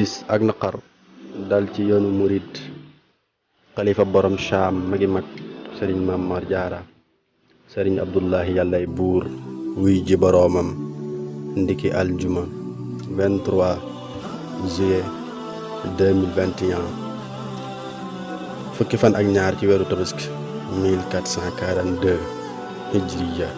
tiis ak naqar dal ci yoonu murid xalifa borom Cham magi mag sëriñ Maam Mor Jaara sëriñ Abdullahi yàllay buur wuy ji boroomam ndiki aljuma 23 juillet 2021 fukki fan ak ñaar ci weeru tabaski 1442 hijriya